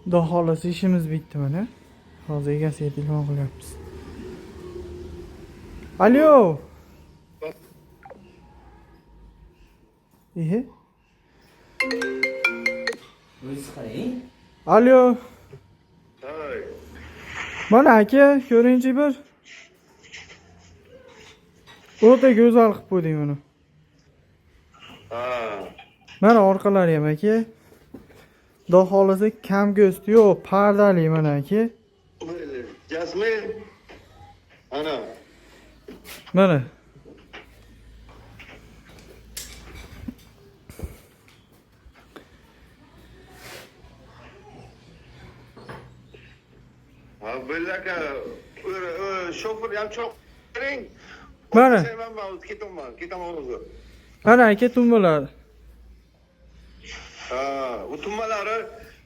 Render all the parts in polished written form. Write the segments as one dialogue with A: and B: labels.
A: Xudo xohlasa ishimiz bitdi mana. Hozir egasiga telefon qilyapmiz. Alo. Ehe.
B: O'zingiz qarang.
A: Alo.
C: Hay.
A: Mana aka, ko'ringchi bir. O'ta go'zal qilib qo'yding uni.
C: Ha.
A: Mana orqalari ham aka. Xudo xohlasa kam go'st yo'q, pardali mana aka.
C: Mayli. Jasmin. Ana.
A: Mana.
C: Ha, bo'ldi aka. Shofir ham choq bering.
A: Mana.
C: Man o'zi ketaman, ketaman o'zi.
A: Mana aka tumbalar.
C: Ha, u tummalari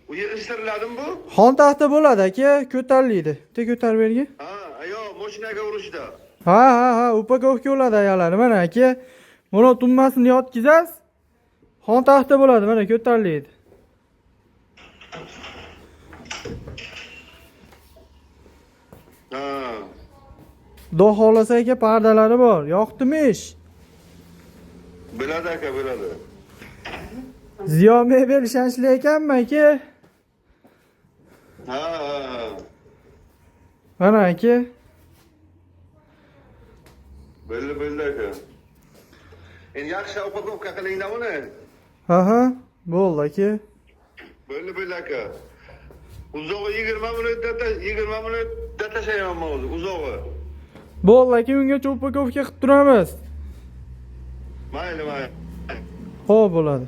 C: u yig'ishtiriladimi bu?
A: Xon taxta bo'ladi aka, ko'tariladi. Bitta ko'tarib bergin.
C: Ha, yo'q, mashinaga urishda.
A: Ha ha ha, upakovka bo'ladi ayolari. Mana aka. Buni tummasini yotkizasiz. Xon taxta bo'ladi, mana ko'tariladi.
C: Ha.
A: Xudo xohlasa aka pardalari bor. Yoqdimi ish?
C: Bo'ladi aka, bo'ladi.
A: Ziyo mebel ishonchli ekanmi aka?
C: Ha, ha, ha.
A: Mana aka.
C: Bo'ldi, bo'ldi aka. Endi yaxshi upakovka qilingda uni.
A: Ha ha, bo'ldi aka.
C: Bo'ldi, bo'ldi aka. Uzog'i 20 minutda 20 minutda tashlayman man o'zi, uzog'i.
A: Bo'ldi aka, ungacha upakovka qilib turamiz.
C: Mayli, mayli.
A: Xo'p bo'ladi.